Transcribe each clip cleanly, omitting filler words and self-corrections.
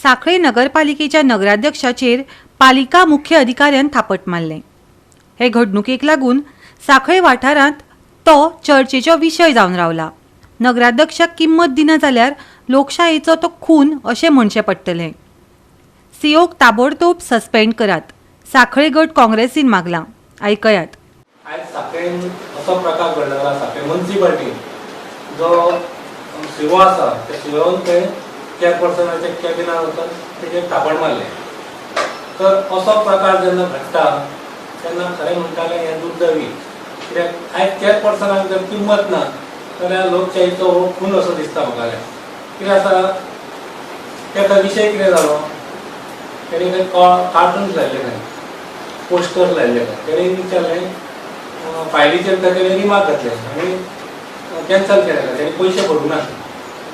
सांखळे नगरपालिकेच्या नगराध्यक्षाचेर पालिका मुख्य अधिकाऱ्यान थापट मारलें. हे घडणुकेक लागून सांखळे वाठारांत तो चर्चेचो विशय जावन रावला. नगराध्यक्षाक किंमत दिना जाल्यार लोकशायेचो तो खून अशें म्हणचें पडटलें. सीओक ताबडतोब सस्पेंड करात, सांखळे गट काँग्रेसीन मागलां. आयकयात. आयज सांखळेन असो प्रकार घडलेलो आसा. सांखळे मुन्सिपाल्टीन जो सिवो आसा त्या सिवोन थंय चेअरपर्सनाच्या कॅबिनान वचून तेजेर थापट मारलें. तर असो प्रकार जेन्ना घडटा तेन्ना खरें म्हणटालें हें दुर्दैवी, कित्याक आयज चेअरपर्सनाक जर किंमत ना जाल्यार लोकशाहीचो हो खून असो दिसता म्हाका. जाल्यार कितें आसा, तेका विशय कितें जालो, तेणी खंय कार्टून्स लायल्ले, खंय पोस्टर लायल्ले खंय. तेणी विचारलें, फायलीचेर तेणी रिमार्क घातले आनी कॅन्सल केले. तेणी पयशे भरूंक नासले.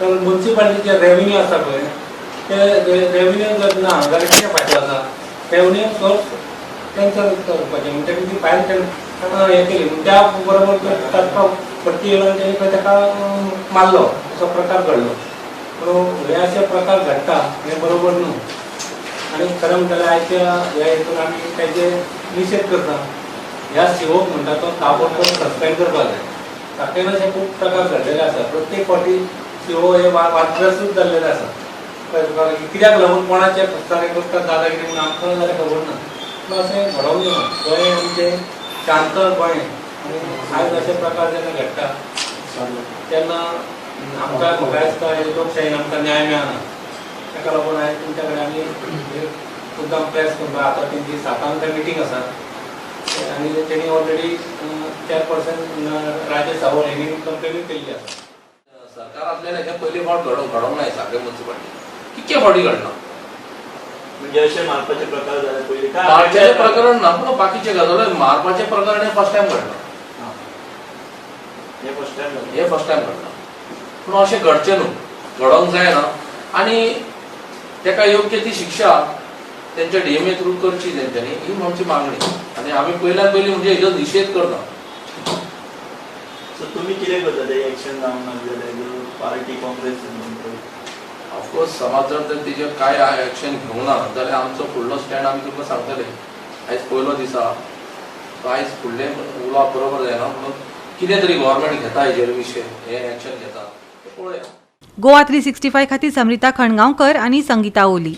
तर मुन्सिपाल्टीचे रेवेन्यू आसा पळय, ते रेवेन्यू जर ना जाल्यार कितें फायदो आसा? रेवेन्यू सोर्स कॅन्सल करपाचें. म्हणटकीर ती फायल हें केली, त्या बरोबर ताका फटी येयलो आनी तेणी ताका मारलो, असो प्रकार घडलो. पूण हे अशे प्रकार घडटा हें बरोबर न्हू. आनी खरें म्हणटा आयच्या ह्या हितून आमी तेजे निशेध करता. ह्या सिवोक म्हणटा तो ताबडतोब सस्पेंड करपाक जाय. सांखळेन अशे खूब प्रकार घडलेले आसा. प्रत्येक फावटी सिवो हे वादग्रस्तूच जाल्लेले आसा. कित्याक लागून कोणाचे प्रस्तारे करतात दादागिरी म्हणून आमकां जाल्यार खबर ना, पूण अशें घडोवंक ना. गोंय आमचें शांत गोंय, आनी आयज अशे प्रकार जेन्ना घडटा तेन्ना आमकां, म्हाका दिसता, हे लोकशायेन आमकां न्याय मेळना. ताका लागून आयज तुमच्या कडेन आमी मुद्दाम प्रेस करता. आतां तेंची 7आंक थंय मिटींग आसा आनी तेणी ऑलरेडी चेअरपर्सन राजेश सावळ हेणी कंप्लेनूय केल्ली आसा. सरकारांतल्यान हें पयले फावट घडोवंक ना. सांखळे मुन्सिपाल्टी कितके फावटी घडना. म्हणजे अशे मारपाचे प्रकार जाले पयलीं काय? मारपाचें प्रकरण ना, पूण बाकीचे गजाली. मारपाचें प्रकरण हें फर्स्ट टायम घडलां. हे फर्स्ट टायम जालें? हें फर्स्ट टायम घडलां, पूण अशें घडचें न्हू, घडोवंक जायना आनी ताका योग्य ती शिक्षा तेंच्या डीएमए थ्रू करची तेंच्यांनी, ही आमची मागणी. आनी आमी पयल्यान पयलीं म्हणजे हेजो निशेध करता. सो तुमी कितें करता ते एक्शन जावंक ना जाल्यार, पार्टी काँग्रेस? ऑफकोर्स, समाज जर तर तेजेर कांय एक्शन घेवना जाल्यार आमचो फुडलो स्टँड आमी तुमकां सांगतले. आयज पयलो दीस आहा, सो आयज फुडलें उलोवप बरोबर जायना. म्हणून कितें तरी गव्हर्मेंट घेता हेजेर विशय, हे एक्शन घेता तें पळोवया. गोवा 365 खातीर समृता खणगांवकर आनी संगीता ओली.